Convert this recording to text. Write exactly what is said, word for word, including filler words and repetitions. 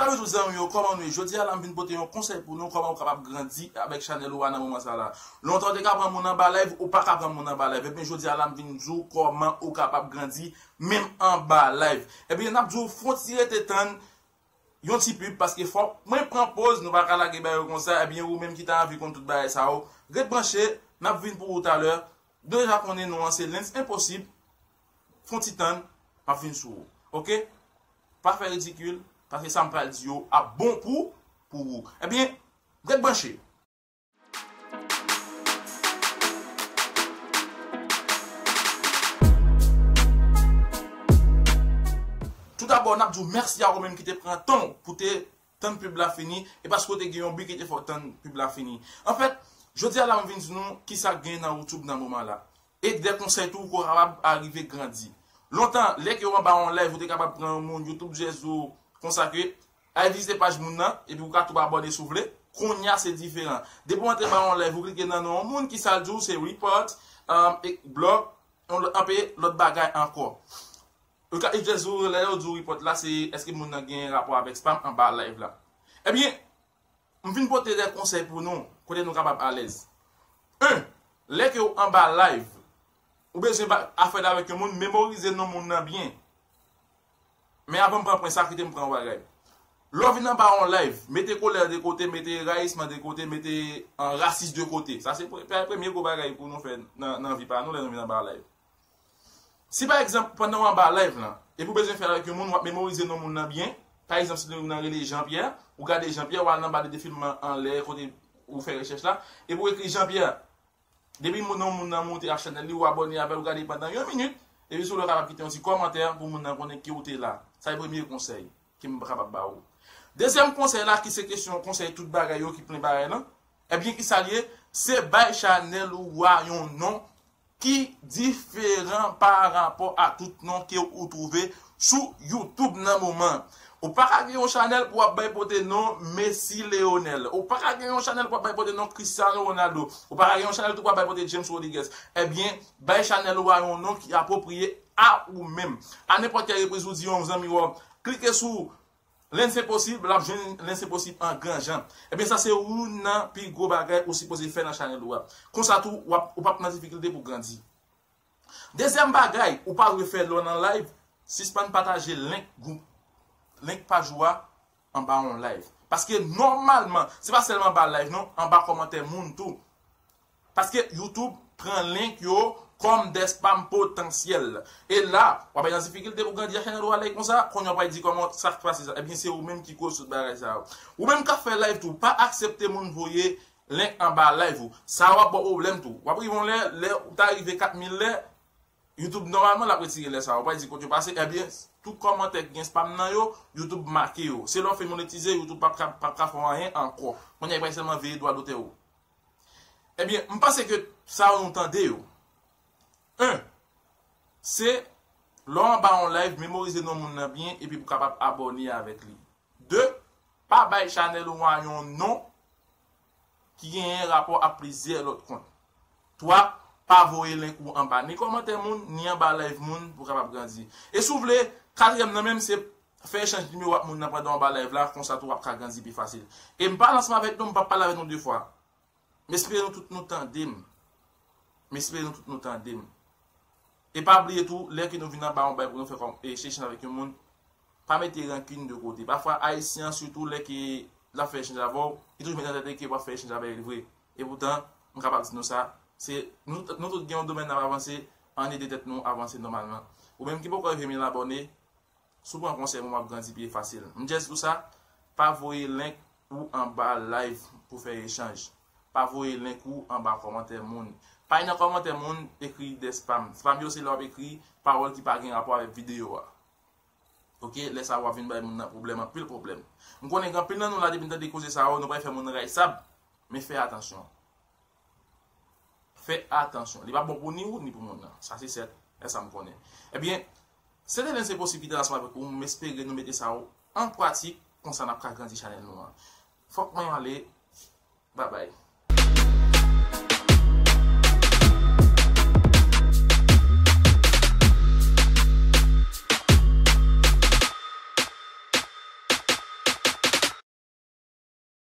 Bonjou zanmi yo, kòman nou ye? Jodi a la m vin pote yon konsèy pou nou, kòman ou kapab grandi avèk chanèl ou a nan moman sa la. Lontan ou te ka pran moun anba live, ou pa ka pran moun anba live. Ebyen jodi a la m vin di w kòman ou kapab grandi menm anba live. Ebyen n ap di w fon ti rete tann yon ti pib, paske fòk mwen pran poz, nou pa ka lage bagay yo konsa. Ebyen ou menm ki ta anvi konn tout bagay sa yo, ret branche, n ap vin pou ou talè. Deja konnen non an se Lens Enposib. Fon ti tann, m ap vin sou ou. Oke? Pa fè ridikil, paske sa m pral di yo ap bon pou, pou ou. Ebyen, ret branche. Toudabò, n ap di w mèsi a ou menm ki te pran tan w pou te tann pib la fini, e paske w te gen yon bi ki te fè w tann pib la fini. Anfèt, jodi a la m vin di nou kisa k gen nan YouTube nan moman la. E de konsèy tou ou kapab arive grandi. Lontan, lè ke w anba yon live, ou te kapab pran yon moun, YouTube jezi w konsa ke, al vizite paj moun nan, epi ou ka tou abòne si w vle. Kounye a se diferan. Depi w antre ba yon live, ou klike nan non yon moun, kisa l di w, se report, um, e blòk, yon lòt, anpe lòt bagay ankò. Ou ka, e jezi w, lè yo di w report la, se èske moun nan gen rapò avèk spam anba live la. Ebyen, m vin pote de konsèy pou nou, kote nou kapab alèz. En, lè ke w anba live, ou bezwen ba, afè avèk yon moun, memorize non moun nan byen. Men avan m pran pwen sa, kite m pran yon bagay. Lè w vin anba yon live, mete kolè de kote, mete rayisman de kote, mete, an, rasis de kote. Sa se pre-, pre-, premye gwo bagay pou nou fè nan, nan vi pa nou lè nou vin anba live. Si pa egzanp, pandan w anba live lan, epi w bezwen fè l avèk yon moun, w ap memorize non moun nan byen. Pa egzanp, si non moun nan rele Jean Pierre, ou gade Jean Pierre, w al nan ba de defilman anlè kote ou fè rechèch la, epi w ekri Jean Pierre. Depi moun, non moun nan monte ak chanèl li, ou abòne avè l, ou gade pandan yon minit, epi si w lè w kapab kite yon ti kòmantè pou moun nan konnen ke w te la. Sa e premye konsèy ke m kapab ba ou. Dezyèm konsèy la, ki se kesyon konsèy tout bagay yo ki plen bagay lan, ebyen, kisa l ye? Se bay chanèl ou a yon non ki diferan pa rapò a tout non ke ou twouve sou YouTube nan moman. Ou pa ka gen yon chanèl pou w ap bay pote non Messi Leonel. Ou pa ka gen yon chanèl pou w ap bay pote non Cristiano Ronaldo. Ou pa ka gen yon chanèl tou pou w ap bay pote James Rodriguez. Ebyen, bay chanèl ou a yon non ki apwopriye a ou menm. A nenpòt kèl repriz ou di yon zanmi w, klike sou Lens Enposib, l ap jwenn Lens Enposib an gran jan. Ebyen, sa se youn nan pi gwo bagay ou sipoze fè nan chanèl ou a. Konsa tou, w ap, ou p ap nan difikilte pou grandi. Dezyèm bagay, ou pa dwe fè lè w nan live, sispann pataje link gwoup, link paj ou a anba yon live. Paske nòmalman, se pa sèlman anba live non, anba kòmantè moun tou. Paske YouTube pran link yo kòm de spam potansyèl. E la, w ap nan difikilte pou grandi ak chanèl ou a lè konsa, kounye a w ap di kòman sa k pase sa. Ebyen, se ou menm ki koz tout bagay sa yo. Ou menm k ap fè live tou, pa aksepte moun voye link anba live ou. Sa w ap ba w pwoblèm tou. W ap rive yon lè, lè ou ta rive kat mil lè, YouTube nòmalman l ap retire lè sa yo. W ap di kote yo pase, ebyen, tout kòmantè ki gen spam nan yo, YouTube make yo. Se lè w fin monetize, YouTube p ap ka, p ap ka fè w anyen ankò. Kounye a, li pral sèlman veye dwa dotè ou. Ebyen, m panse ke sa yo nou tande yo. En, se lè w anba yon live, memorize non moun nan byen epi pou kapab abòne avèk li. De, pa bay chanèl ou a yon non ki genyen rapò ak plizyè lòt kont. Twa, pa voye link ou anba ni kòmantè moun, ni anba live moun pou kapab grandi. E si w vle, katriyèm nan menm se fè echanj nimewo ak moun nan pandan w anba live la, konsa tou w ap ka grandi pi fasil. E m pa nan ansanm avèk nou, m p ap pale avèk nou de fwa. M espere nou tout nou tande m. M espere nou tout nou tande m. E pa bliye tou, lè ke nou vin anba yon bay pou nou fè kòm, e, echanj avèk yon moun, pa mete rankin de kote. Pafwa, Ayisyen an, sitou lè ke l ap fè echanj avè w, li toujou met nan tèt li ke w ap fè echanj avè l vre. Epoutan, m kapab di nou sa, se, nou, nou tout gen yon domèn n ap avanse, ann ede tèt nou avanse nòmalman. Ou menm ki poko rive mil abòne, si w pran konsèy mwen, w ap grandi pi fasil. M just di w sa, pa voye link ou anba live pou fè echanj. Pa voye link ou anba kòmantè moun. Pa al nan kòmantè moun, ekri de spam. Spam yo se lè w ap ekri pawòl ki pa gen rapò avèk videyo a. Oke, lè sa a w ap vin bay moun nan pwoblèm, anpil pwoblèm. M konnen gen anpil nan nou la, depi n tande koze sa yo, nou pral fè moun ray sab, men fè atansyon. Fè atansyon. Li pa bon pou ni ou, ni pou moun nan. Sa se sèt. E sa m konnen. Ebyen, se te Lens Enposib ki te ansanm avèk ou. M espere nou mete sa yo an pratik. Konsa n ap ka grandi chanèl nou an. Fòk mwen ale. Babay.